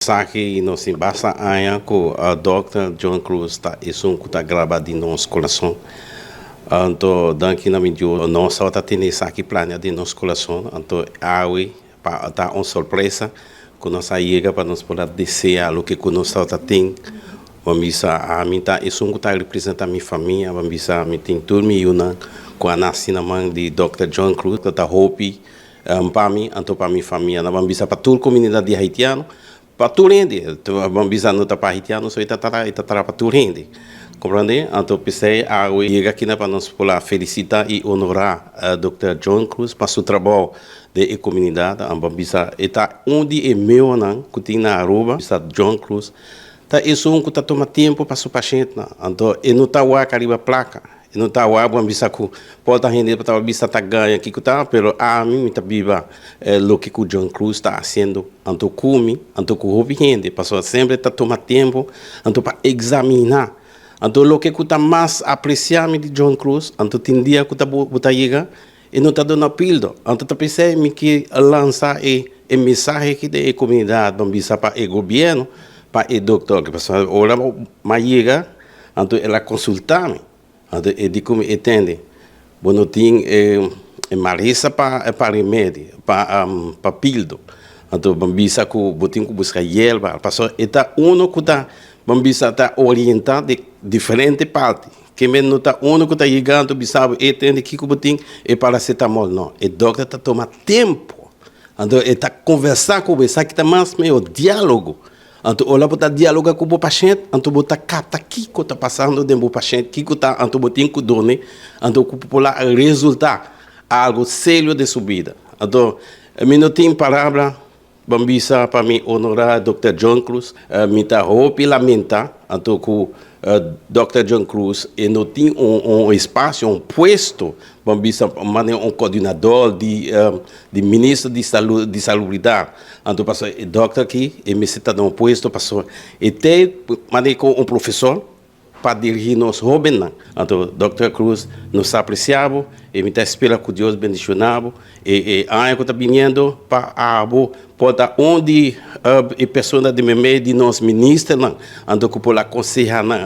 Aki nos tin basta aña ku Dr. John Cruz ta esun ku ta graba den nos kurason. Anto, danki na mi Dios, nos tabata tin esaki plania den nos kurason. Anto, awe pa ta un sorpresa ku nos a yega pa nos por deseá loke ku nos tabata tin. Ban bisa, ami ta esun ku ta representá mi famia. Ban bisa, mi tin tur mi yunan ku a nase na man di Dr. John Cruz, ta hopi pa mi, anto pa mi famia. Ban bisa pa tur komunidat di haitiano, pa tur hende. Ban bisa, no ta pa haitiano so, e ta pa tur hende. Komprondé? Anto, p'esei, awe yega aki pa nos por felisitá i honrá Dr. John Cruz pa su trabou den komunidat. Ban bisa, e ta un di e mihónan ku tin na Aruba, bisa John Cruz, ta esun ku ta tuma tempu pa su pashènt. Anto, e no ta wak riba plaka. E no ta wak, ban bisa ku por ta hende ta bisa ta gaña ku ta, pero ami mi ta biba loke ku John Cruz ta hasiendo. Anto ku mi, anto ku hopi hende, pasobra semper ta tuma tempu, anto pa eksaminá. Anto loke ku ta mas apresiá mi di John Cruz, anto tin dia ku ta bo ta yega, e no ta duna pildo. Anto ta p'esei mi ke lansa e mensahe aki den komunidat, ban bisa pa e gobièrnu, pa e dòkter, pasobra ora m'a yega, anto el a konsultá mi. Anto e di ku mi e tende, bo no tin e malesa pa remedi, pa pildo. Anto ban bisa ku bo tin ku buska yerba, pasobra e ta uno ku ta, ban bisa, ta orientá di diferente parti. Ke men no ta uno ku ta yegando bisa bo e tende kiko bo tin e paracetamol, no. E dòkter ta tuma tempu. Anto e ta konversá ku bo, esaki ta mas mihó diálogo. Anto ora bo ta dialogá ku bo pashènt, anto bo ta kapta kiko ta pasando den bo pashènt, kiko ta, anto bo tin ku duna, anto ku por resultá algu serio den su bida. Anto, mi no tin palabra, ban bisa pa mi honorá Dr. John Cruz. Mi ta hopi lamentá, anto ku Dr. John Cruz e no tin un espasio, un puesto, ban bisa manera un koordinadó di minister di salú, di salubridat. Anto pasobra e dòkter aki e mester ta den un puesto pasobra e te manera ku un profesor pa dirigí nos hóbennan. Anto Dr. Cruz, nos ta apresiá bo i mi ta spera ku Dios bendishoná bo e aña ku ta biniendo pa abo por ta un di e persona di meimei di nos ministernan anto ku por akonsehá nan.